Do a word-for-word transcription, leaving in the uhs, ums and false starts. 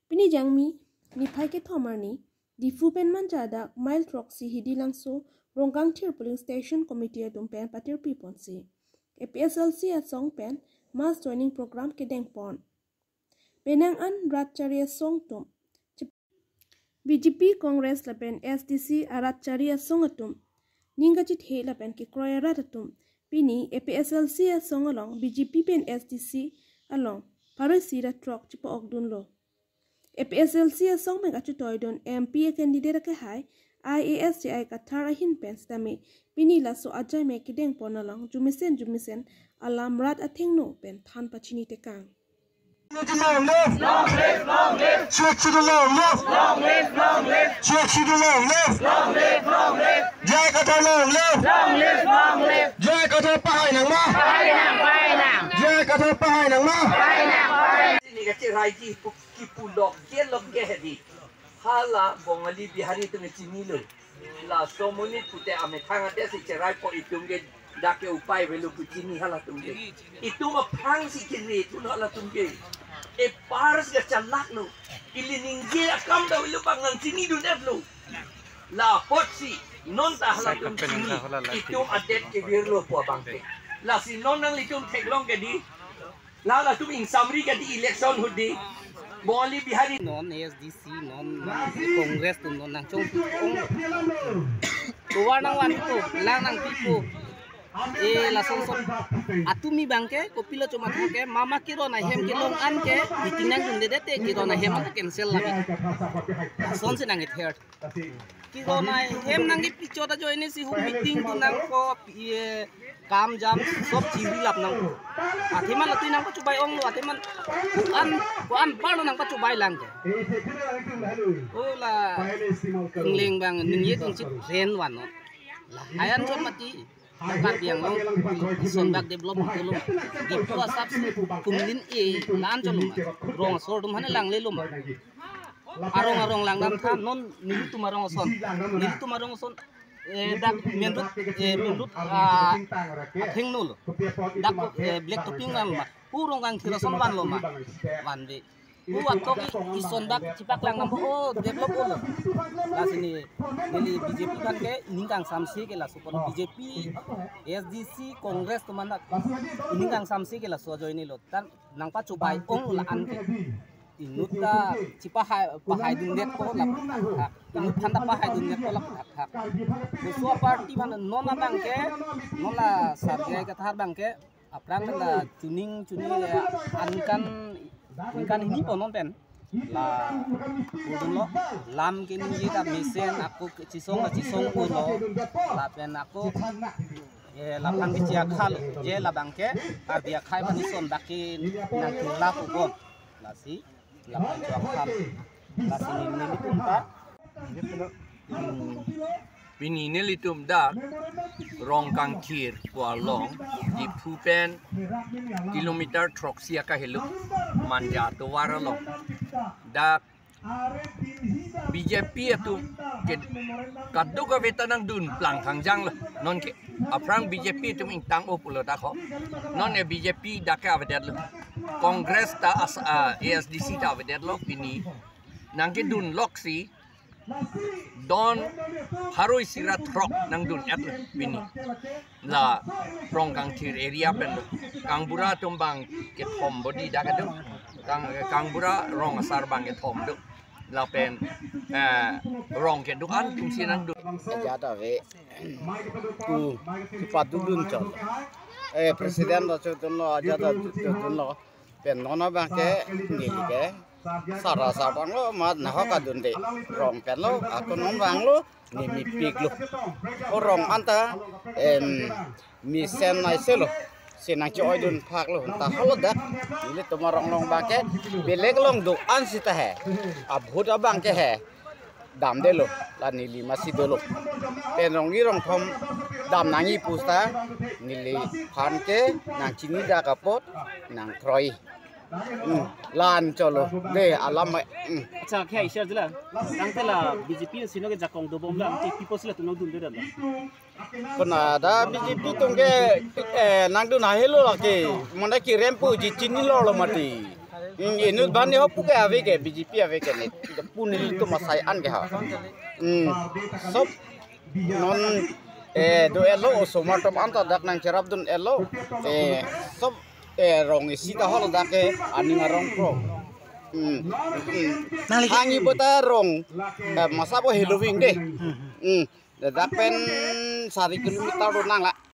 Pini Jangmi, niphai kethom arni, Diphu pen Manja adak mile throksi Hidilangso, Rongkangthir Polling Station Committee atum pen patirpi ponsi A P H L C asong pen mass joining program kedeng pon. Penang an rat chari asong atum, B J P, Congress lapen A S D C arat chari asong atum ning kachithe lapen kekroi arat atum pini A P H L C asong along B J P pen A S D C along pharo isi ra throk chipa-ok dunlo. A P H L C asong pen kachitoi dun M P a candidate akehai I A S J I Kathar ahin pen sitame pini laso ajai me kedeng pon along jumisen jumisen alam rat athengno pen than pachini tekang. Long live, long live. Church to the long live. Long live, long live. Church to the long live. Long live, long live. J I Kathar long live. Long live, long live. J I Kathar pahai nangma. Pahai nang, pahai nang. J I Kathar pahai nangma. Pahai nang, pahai nang. Ini kecil raji pu-, kipu lok, dia lok ke hedi. Hala Bongali Bihari atum chinilo. Laso monit pute amethang ate si cherai po itum ke dak ke upai avelo pu chini halatum ke. Itum aphrang si kiri itum halatum ke. E pars ga chalak lo. Ili ningje akam ta avelo bang nangchini dun-et lo. La apotsi non ta halatum chini. Itum adet kevir lo pu abang ke. Lasi non nanglitum theklong ke di. La latum ingsamri ke di election ahut di. Bongali Bihari. Non A S D C, non Congress atum non nangchongpon. Tovar nangvanpo, lang nangpipo. E lason son. Atum abang ke, kopilo choma ke, mama kiron ahem kelong an ke, meeting nangdundedet te kiron ahem an cancel lagi. Lason si nangkether. Kiron ahem nangkepichot ajoine si hu meeting tu nangkok, ye kam jam sob chiri lap nang. Athema lati nangpachobei onglo, athema ko-an, ko-an parlo nangpachobei lang ke. O la, ingling abang ningje dun chit ren vannon. Lahai an chot mati. Karbi Anglong ison dak develop dolo. Diphu asap si kumlin e lan cholo ma. Rong asor atum hane langlelo ma. Arong arong langdam tha non nelitum arong ason. Nelitum arong ason. Eh, dak main road, eh, main road, ah, athengno lo. Dak, eh, black topping lang ma. Pu Rongkangthir ason vanlo ma. Vanve. Pu atok ison dak chipak lang nang, oh, develop olo. Lasi neli B J P aphan ke ining kangsamse ke laso pon, B J P, A S D C, Congress atum an dak ining kangsamse ke laso ajoine lo. Tan nangpachobei ong la an ke. Inut ta chipahai, pahai dundet ko lap thak. Inut aphan ta pahai dundet ko lap thak. Laso aparty aphan non abang ke, non la Sar J I Kathar abang ke, aphrang pen ta chuning chuning le aningkan, aningkan hini po non pen. La, kudun lo, lam keningje ta mesen ako kechisong kechisong ko lo, lapen ako, eh, laphan kechi akha lo, je labang ke, Karbi akhai aphan ison dak ke nangkela ko bon. Lasi, laphan cho akha lo. Lasi neli nelitum ta. Hmm. Pini nelitum dak Rongkangthir pu along, Diphu pen kilometer throksi akahelo, Manja tovar along. Dak B J P atum ke kadokave ta nangdun plang thangjang lo. Non ke aphrang B J P atum ingtang-o pulo dak ho. Non e B J P dak ke avedet lo. Congress ta as, ah, A S D C ta avedet lo pini. Nangkedun loksi don pharo isi ra throk nangdun-et lo pini. La Rongkangthir area pen lo. Kangbura atum abang kethom bodi dak kedo. Kang, Kangbura rong asar abang kethom do. Lapen, eh, rong kedo-an atum si nangdun. Ajat ave. Ku, ku padudun chot. Eh, president lo chodun lo, ajat ave chodun lo. Pen non abang ke neli ke sara sara lo mat nahok adunde. Rong pen lo, ako non vanglo, ne mepik lo. O rong anta, em, mesen naise lo. Si nangcho-oidun phak lo. Ta halo dak. Nelitum arong along abang ke belek along do-an sita he. Abhut abang ke he. Damdelo, la neli masi dolo. Pen rong-i rongthom dam nangji pu sita, neliphan ke nangchini dak apot nangkroi. Hmm, la-an cholo. De, alam, hmm. Acha, khe aisha jila. Tangte la B J P sino ke jakong dobom la, te people sila tuno dun de la. Kona dak B J P atum ke, eh, nangdun ahelo lake. Mane kirem puji chinilo lo mati. Hmm, inut bani ho puke ave ke B J P ave ke ne. Pu nelitum asai an ke ha. Hmm. Sob non eh do-etlo osomar atum anta dak nangcherapdun-etlo. Eh, sob eh rong isi ta holo dak ke aning arong pro. Hmm. Hmm. Nangli ke- Hangji puta rong eh masa bo heloving de. Hmm. Dak pen sari kilometer do nang la.